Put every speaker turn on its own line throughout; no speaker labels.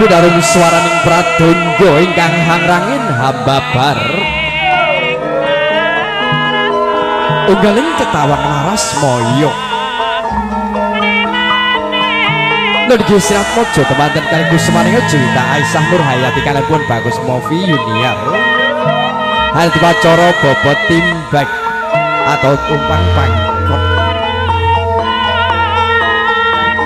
Pinarung swaraning pradonga ingkang hangrangin hambabar. Unggaling ketawang laras moyo. Nurgi Siratmojo temanten kaliyan Kusumaning Juwita Aisyah Nurhayati kaliyan Bagus Movi Junior. Hal upacara bobot timbang atau tumpang pangkot.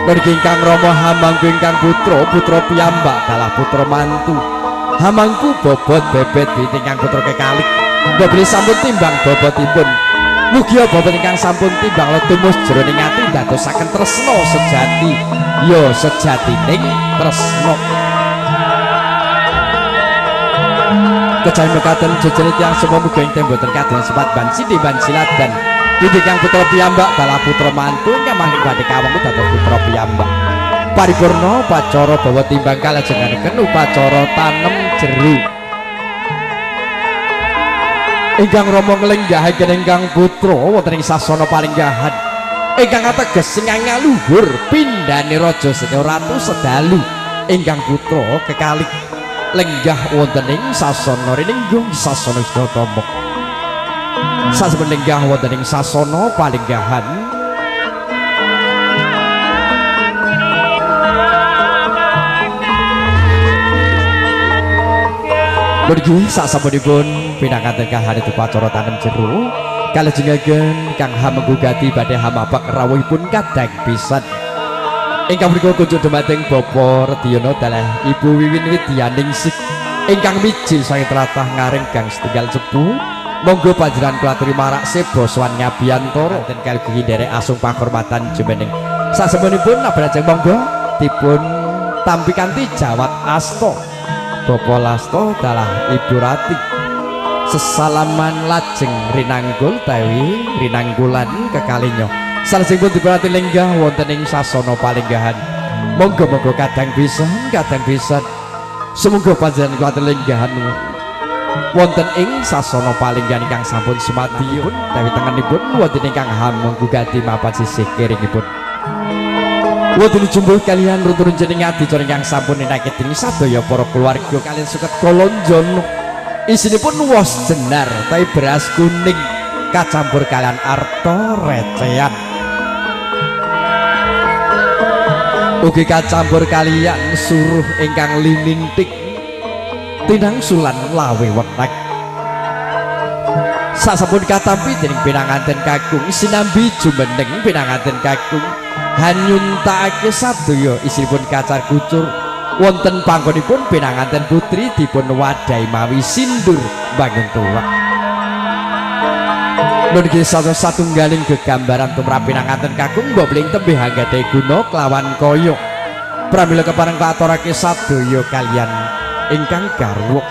Nurgi ingkang rama hamangku ingkang putra, putra piyambak dalah putra mantu. Hamangku bobot bebet bit ingkang putra kekalik. Mbok sampun timbang bobotipun. Mugia bobot ingkang sampun timbang letumus jroning ati dadosaken tresna sejati. Ya sejatining tresna. Kejawi mekaten jejere tiyang sepuh mugi ing mboten kados sepat ban sindi ban siladan. Ingkang putra piyambak dalah putra mantu ingkang mangke badhe kawongu dados putra piyambak. Paripurna upacara bawa timbang kalajengaken upacara tanem jeru. Ingkang rama nglenggahaken ingkang putra wonten ing sasana palenggahan ingkang ateges sing ngaluhur pindhane raja senya ratu sedalu. Ingkang putra kekalih lenggah wonten ing sasana rinenggung sasana Wisnutama. Sasampun lenggah wonten ing sasana palenggahan mergi sasampunipun pinanganten kahanan upacara tanem jeru kalajengaken kang hamenggugati badhe hamapak rawuhipun kadang pisan. Ingkang punika kunjuk dumateng Bapak Rediono dalah Ibu Wiwin Widyaningsih ingkang mijil saking tlatah Ngaring Gang Setunggal Cepu. Monggo panjenengan kula aturi marak seba sowan ngabiyantara den kalih nderek asung pakurmatan jumeneng. Sasampunipun abrajeng monggo dipun tampi kanthi jawat asta. Bapak Lasto dalah Ibu Rati. Sesalaman lajeng rinanggul tawi rinanggulan kekalinyo. Salajengipun dipunaturi lenggah wonten ing sasana palenggahan. Monggo-monggo kadang pisan, kadang pisan. Sumangga panjenengan kula aturi lenggahan wonten ing sasana palenggahan ingkang sampun sumadiyun tawi tengenipun wonten ingkang hamunggugati mapan sisih kiringipun. Wonten jumbuh kaliyan runturun jeneng adicara ingkang sampun ninake dening sadaya para keluarga kaliyan suket kolonjono. Isinipun wos jenar tawi beras kuning kacampur kaliyan arta recehan. Ugi kacampur kaliyan suruh ingkang linintik tinangsulan lawe wenek. Sasampun katampi dening pinanganten kakung sinambi jumeneng pinanganten kakung hanyuntakake sadaya isinipun kacar kucur wonten panggonipun pinanganten putri dipun wadahi mawi sindur bangun tuwek. Nun nggih satunggaling gegambaran tumrap pinanganten kakung mbok tembih anggadhahi guna kelawan kaya. Pramila kepareng katurake sadaya kaliyan ingkang garwa.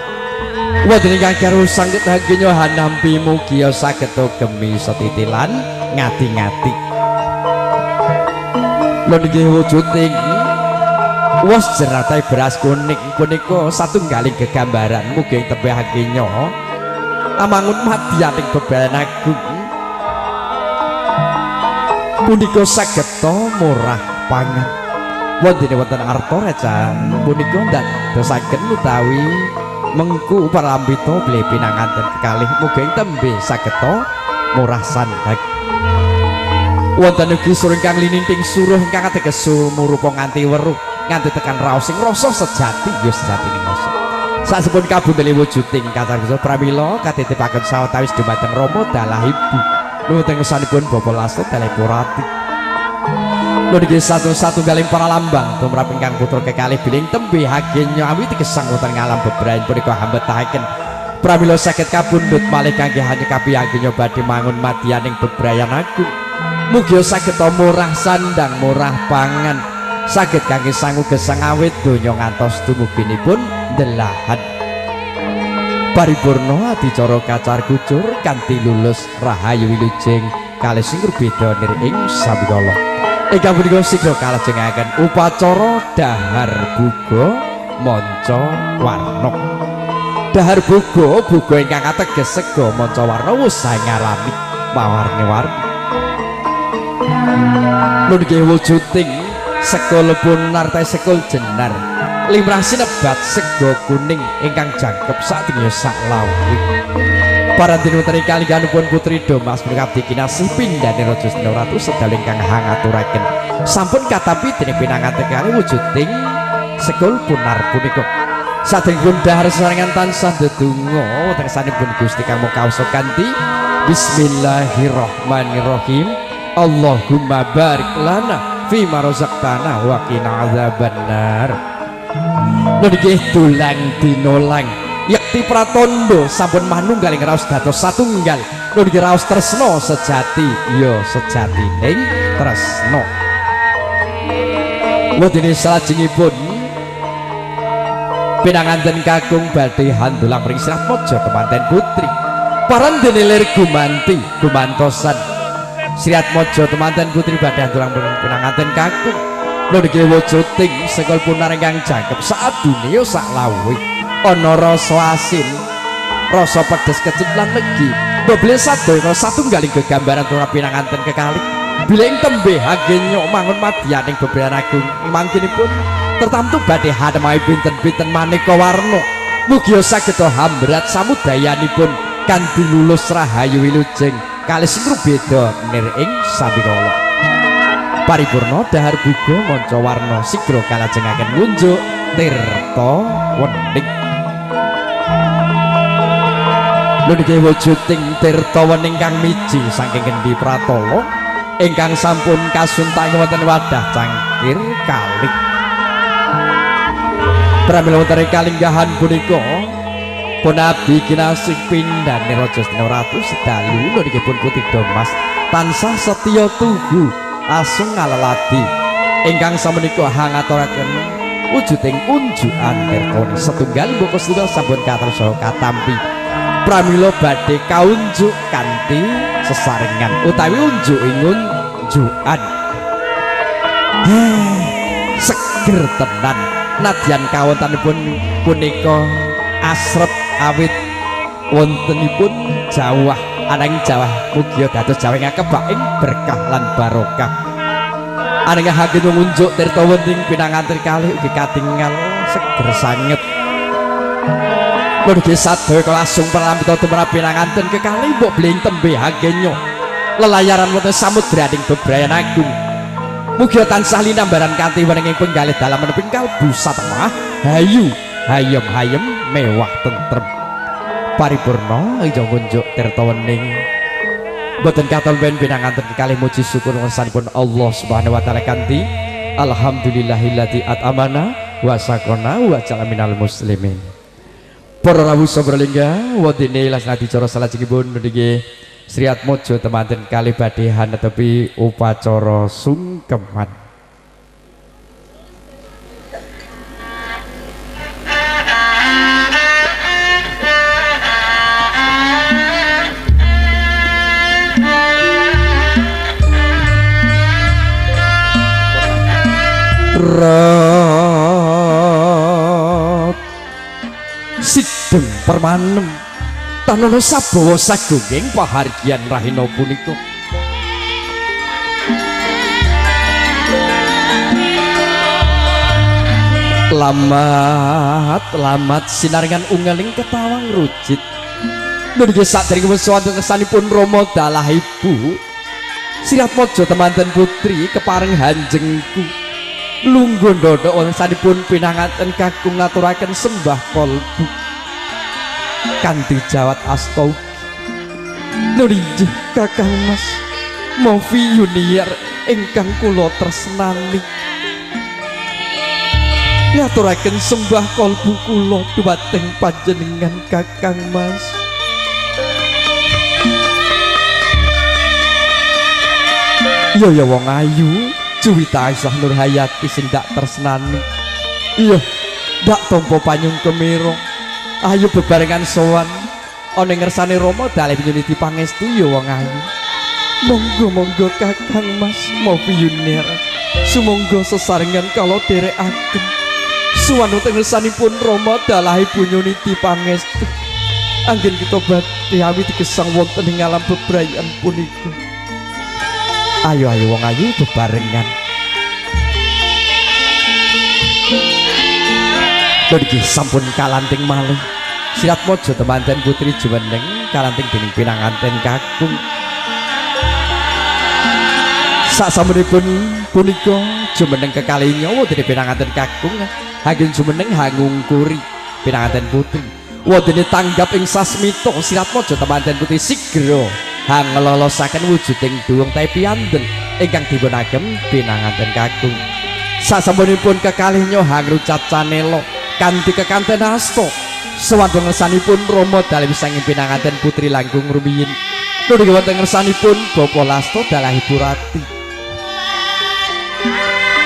Wonten ingkang garwa sanget hagenyo hanampi mugia saged gemi setitilan ngati-ngati. Nun nggih wujuding wos jeratai beras kuning punika satunggaling gegambaran mugi ing tebih hagenyo amangun madyaning bebalan agung punika sageta murah pangan. Wontene wonten arta recan punika ndadosaken utawi mengku parambita bilih pinanganten kekalih mugi ing tembe sageta murah sandhak. Wonten ugi suruh ingkang lininting suruh ingkang ateges sumurupa nganti weruh nganti tekan raos sing rasa sejati ya sejatining rasa. Sasampun kabundeli wujuding kacar pramila katitipaken sawetawis dumateng rama dalah ibu. Nuwun ngersanipun Bapak Lasto dalah Ibu Rati. Nuwun nggih satunggaling para lambang tumrap ingkang putra kekalih bilih tembe hagenyo awit gesang wonten ngalam bebrayan punika hambetahaken. Pramila saged kapundhut malih kangge hanyekapi hagenyo badhe mangun madyaning bebrayan agung. Mugi saged murah sandang murah pangan saged kangge sangu gesang awit donya ngantos dumuginipun delahan. Paripurna adicara kacar kucur kanthi lulus rahayu wilujeng kalih sing beda nir ing sambikala. Ingkang punika sigra kalajengaken upacara dahar buga manca warna. Dahar buga buga ingkang ateges sega manca warna wis ngarani mawarni-warni. Nun nggih wujuding sekul punar ta sekul jenar. Limrah sinebat sega kuning ingkang jangkep sadurunge sak lawuh. Parandene wonten ing kalingganipun Putri Domas punika abdi kinasih pindhane Raja Astina Ratu sedalu ingkang hangaturaken. Sampun katampi dening pinanganten kalih wujuding sekul punar punika. Saderengipun dhahar sesarengan tansah ndedonga wonten ngarsanipun Gusti kang Maha Kawasa kanthi Bismillahirrahmanirrahim. Allahumma barik lana fi ma razaqtana wa qina azabannar. Nggih dulang dinolang yekti pratandha sampun manunggaling raos dados satunggal. Nggih raos tresna sejati ya sejatining tresna. Wedene salajengipun pinanganten kakung badhe handulang ring Sriatmaja kemanten putri. Parandene lir gumanti gumantosan Sriatmaja temanten putri badhe handulang pinanganten kakung. Nggih wujuding sekul punar ingkang jangkep saat dunia sak lawuh. Ana rasa asin, rasa pedes kecut lan legi. Mbok sadaya satunggaling gegambaran tumrap pinanganten kekalih. Bilih ing tembe hagenyo mangun madyaning bebrayan agung mangkinipun tertamtu badhe hanemahi pinten-pinten maneka warna. Mugia saged hambrat samudayanipun kanthi lulus rahayu wilujeng kalih sing rubeda nir ing sambikala. Paripurna dahar buga manca warna sigra kalajengaken ngunjuk tirta wening. Niki wujuding tirta wening kang miji saking kendi pratala ingkang sampun kasuntang wonten wadah cangkir kali. Pramila wonten ing kalinggahan punika pun abdi kinasih pindhane Raja Astina Ratu sedalu niki pun Putri Domas tansah setya tuhu asung ngaleladi ingkang samenika hangaturaken wujuding unjukan tirta setunggal mboko setunggal sampun katur saha katampi. Pramila badhe kaunjuk kanthi sesarengan utawi unjuk ing unjukan. Seger tenan nadyan kawontenipun punika asrep awit wontenipun jawah, ananging jawah mugia dados jawah ingkang kebak ing berkah lan barokah. Ananging hakim ngunjuk tirta wening pinanganten kalih ugi katingal seger sanget. Nggih sadaya langsung pramita tumrap pinanganten kekalih mbok bling tembe hagenyo lelayaran wonten samudraning bebrayan agung. Mugia tansah linambaran kanthi wenenging penggalih dalem meneping kalbu satemah hayu hayem hayem mewah tentrem. Paripurna ija ngunjuk tirta wening boten katon ben pinanganten kekalih muji syukur ngersanipun Allah Subhanahu wa taala kanthi alhamdulillahilladzi at'amana wa sakona wa ja'alna minal muslimin. Para rawuh sampun lenggah wondene lasna adicara salajengipun niki Sriatmaja temanten kalih badhe hanetepi upacara sungkeman. Sideng permanem tanono sabawa sagunging pahargyan rahina punika. Lamat sinaringan ungaling ketawang rujit. Nggih saderengipun wonten kesanipun Rama dalah ibu Sriatmaja temanten putri kepareng hanjengku lungguh ndhodhok wonten sanipun pinanganten kakung ngaturaken sembah kalbu kanthi jawat asta. Nggih Kakang Mas Movi Yuniar ingkang kula tresnani ngaturaken sembah kalbu kula dhumateng panjenengan Kakang Mas. Iya ya wong ayu Juwita Aisyah Nurhayati sing dak tresnani. Iya ndak tampa panyungkemira. Ayo bebarengan sowan ana ngersane Rama dalem nyuniti pangestu ya wong ayu. Monggo monggo Kakang Mas Movi Yuniar sumangga sesarengan kala dherekaken suwan wonten ngersanipun Rama dalah ibu nyuniti pangestu. Anggen kita badhe awit gesang wonten ing alam bebrayan punika. Ayo ayo wong ayu bebarengan. Niki sampun kalanting malih Siratmaja temanten putri jumeneng kalanting dening pinanganten kakung. Sasampunipun punika jumeneng kekalih nyawa dening pinanganten kakung hanggen jumeneng hangungkuri pinanganten putri. Wondene tanggap ing sasmita Siratmaja temanten putri sigra hanglolosaken wujuding duwung tepi andel ingkang dipun agem pinanganten kakung. Sasampunipun kekalih nyawa hangrucat canela kanthi kekanten asta sewantun ngersanipun Rama dalem sanging pinanganten putri langkung rumiyin. Nuli wonten ngersanipun Bapa Lasta dalah Ibu Rati.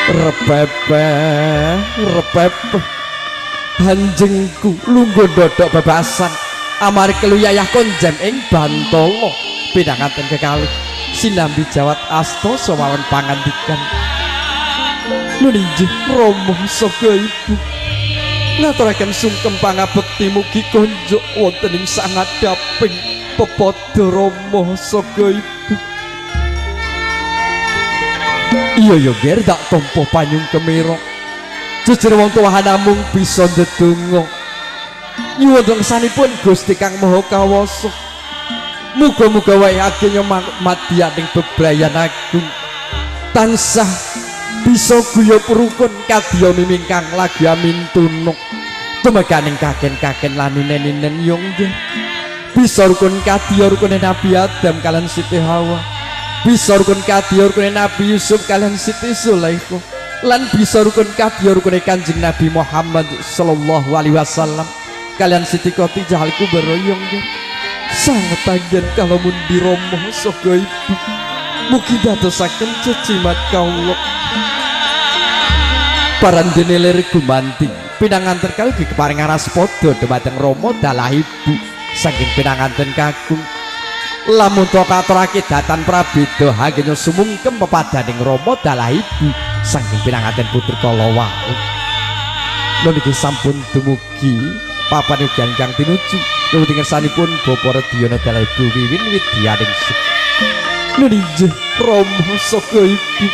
Repepe repepe hanjengku lungguh dodok bebasan amari keluyayah konjem ing bantala pinanganten kekalih sinambi jawat asta sawawan pangandikan. Nun inggih Rama saha Ibu ngaturaken sungkem pangabekti mugi konjuk wonten ing sangadhaping pepadha Rama saha Ibu. Iya ya ger tak tampa panyungkemira. Jejer wong tuwa namung bisa ndedonga. Nyuwun reksanipun Gusti Kang Maha Kawasa. Muga-muga wae agenya madyaning bebrayan agung tansah bisa guyub rukun kadya mimingkang lagi amin tunuk tumeganing kaken-kaken lan ninen-ninen yo nggih. Bisa rukun kadya rukune Nabi Adam kalian Siti Hawa, bisa rukun kadya rukune Nabi Yusuf kalian Siti Zulaikha, lan bisa rukun kadya rukune Kanjeng Nabi Muhammad sallallahu alaihi wasallam kalian Siti Khadijah al-Kubra yo nggih. Sanget anggen kala mundi Rama saha Ibu mugi dadosaken cecimat kawula. Parandene lir gumanti pinanganten kalih keparing araspada dumateng Rama dalah Ibu saking pinanganten kakung. Lamun to katurake datan prabeda hangenya sumungkem pepadaning Rama dalah Ibu saking pinanganten putri kala wau. Niki sampun dumugi papan ugian kang tinuju nuwun ngersanipun Bapak Rediyana dalah Ibu Wiwin Widyaningsih. Nun inggih Rama saha Ibu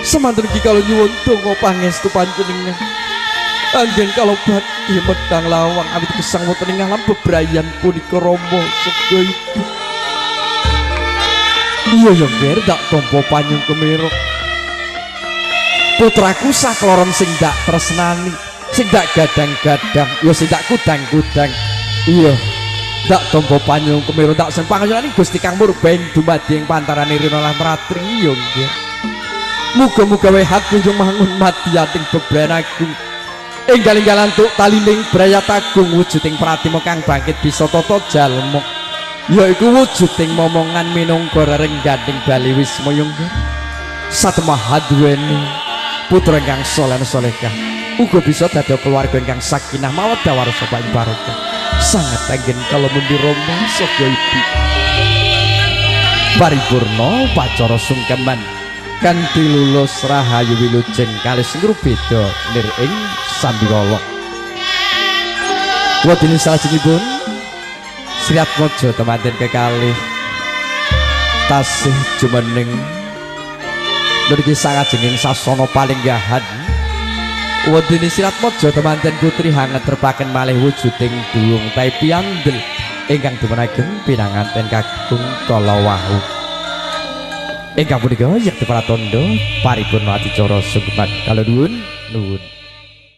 semanten iki kala nyuwun donga pangestu panjenengan. Anggen kala badhe medhang lawang awit gesang wonten ing alam bebrayan punika Rama saha Ibu. Iya ya nger tak tampa panyungkemira. Putraku sakloron sing dak tresnani, sing dak gadang-gadang, ya sing dak kudang-kudang. Iya, tak tampa panyungkemira tak sing panganyuwunane Gusti Kang Murba ing dumadi ing pantarane rina lan ratri ya nggih. Muga-muga wae hak kunjung mangun madyating bebrayan agung. Enggal-enggalan tuk talining brayat agung wujuding pratima kang bangkit bisa tata jalma. Yaiku wujuding momongan minangka rerengganing bali wisma nggih. Satemaha duweni putra ingkang saleh salehah uga bisa dadi keluarga ingkang sakinah mawaddah warahmah barokah. Sanget anggen kala mundi Rama saha Ibu. Paripurna upacara sungkeman kanthi lulus rahayu wilujeng kalih ngrubeda nir ing sambikala. Wondene salajengipun Sriatmaja temanten kekalih tasih jumeneng niki salajenging sasana palinggahan. Wondene Sriatmaja temanten putri hanget trepaken malih wujuding duwung tepi andel ingkang dipunagem pinanganten kakung kala wau. Ingkang punika yekti pratandha paripurna adicara sungkeman. Kala nuwun nuwun.